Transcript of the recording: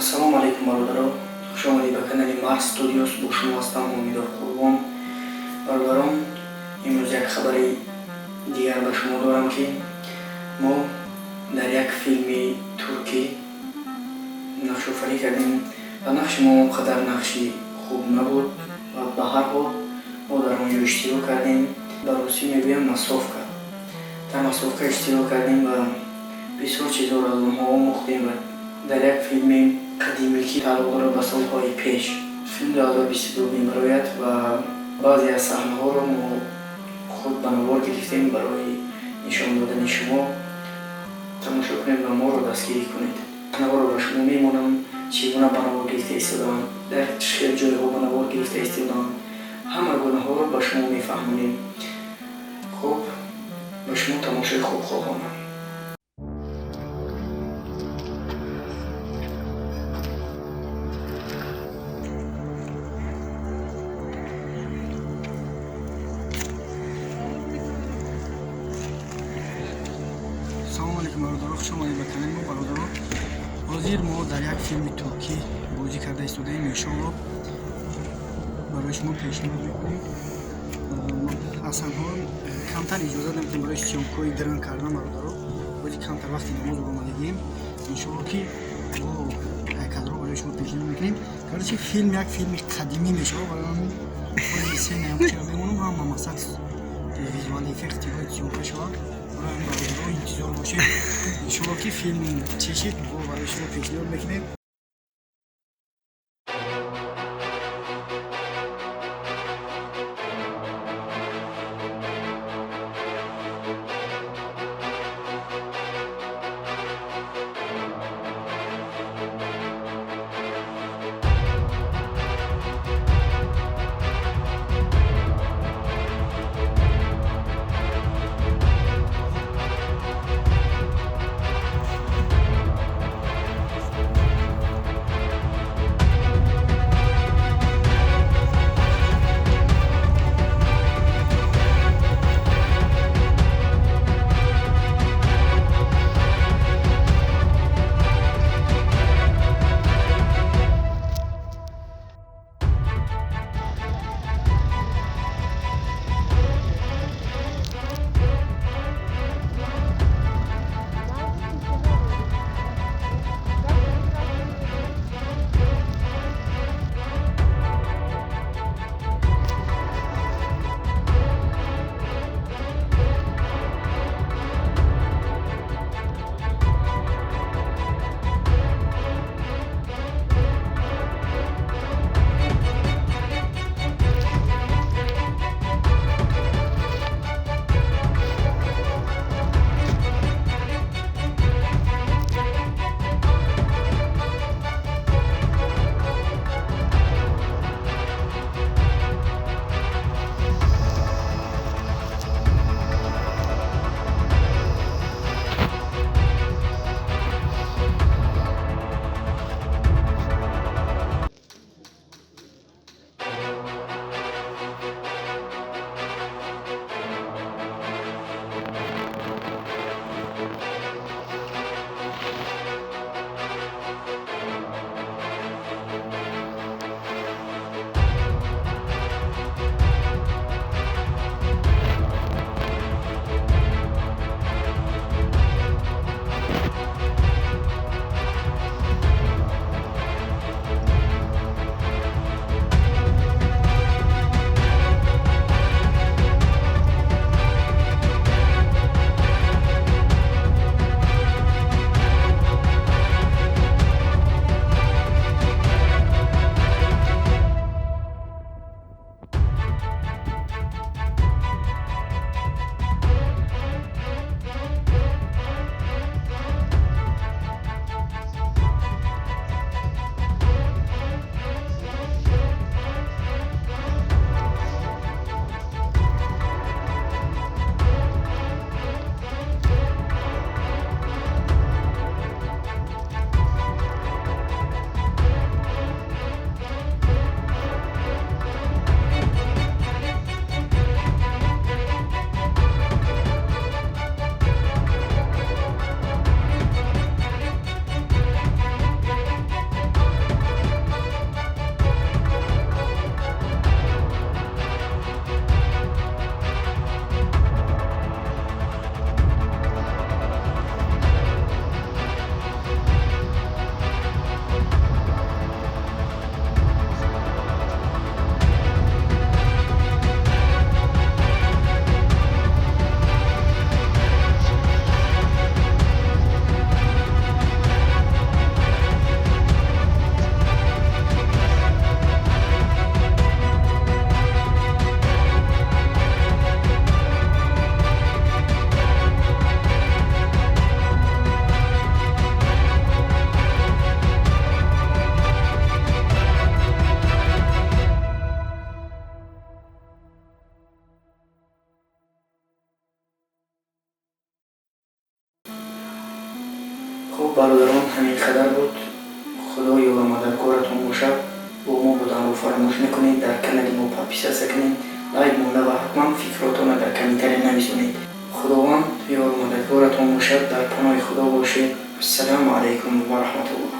Ассалому алайкум, бародарон, хуш омадед ба канали Марс Студиос. Бо шумо ҳастам Умидор Қурбон. Бародарон, имрӯз як хабари дигар ба шумо дорам, ки мо дар як филми туркӣ нақшофарӣ кардем ва нақши мо он қадар нақши хуб набуд ва ба ҳар ҳол мо дар он ҷо иштирок кардем. Ба русӣ мегӯям массовка. Дар массовка иштирок кардем ва бисёр чизҳоро аз онҳо омӯхтем ва дар як филми қадимӣ, ки тааллуқ дорад ба солҳои пеш, филм 2022 мебарояд ва баъзе аз саҳнаҳоро мо худ ба навор гирифтем барои нишон додани шумо. Тамошо кунед ва моро дастгирӣ кунед. Наворро ба шумо мемонам, чӣ гуна ба навор гирифта истодаам, дар чӣ хел ҷойҳо ба навор гирифта истодаам, ҳама гунаҳоро ба шумо мефаҳмонем. Хуб, ба шумо тамошои хуб хоҳонам. Салому алейкум, бародаро, хуш омадед ба канали мо. Бародаро, ҳозир мо дар як филми туркӣ бозӣ карда истодаем. Иншоалло, барои шумо пешниҳод мекунем. Ҳасанҳо камтар иҷозат намедиҳем барои съёмкаҳои дрон кардан. Бародаро, ҳозир камтар вақти намоз омадагием. Иншоалло, ки бо кадрҳо барои шумо пешниҳод мекунем. Короче, филм як филми қадимӣ мешавад. Барои ҳамин ҳозир сценаям мемонам, ҳама мақсад visual эффекти бояд съёмка шавад. Барои ҳамин, бародаро, интизор бошед. Иншоалло, ки филм чӣ шид, бо барои шумо пешниҳод мекунем. Хуб, бародарон, ҳамин қадар буд. Худо ёру мададгоратон бошад. Бо мо буданро фаромӯш накунед, дар канали мо подписаться кунед, лайк монда ва ҳатман фикротонро дар комментария нависонед. Худованд ёру мададгоратон бошад, дар паноҳи Худо бошед. Ассалому алайкум ва раҳматуллоҳ.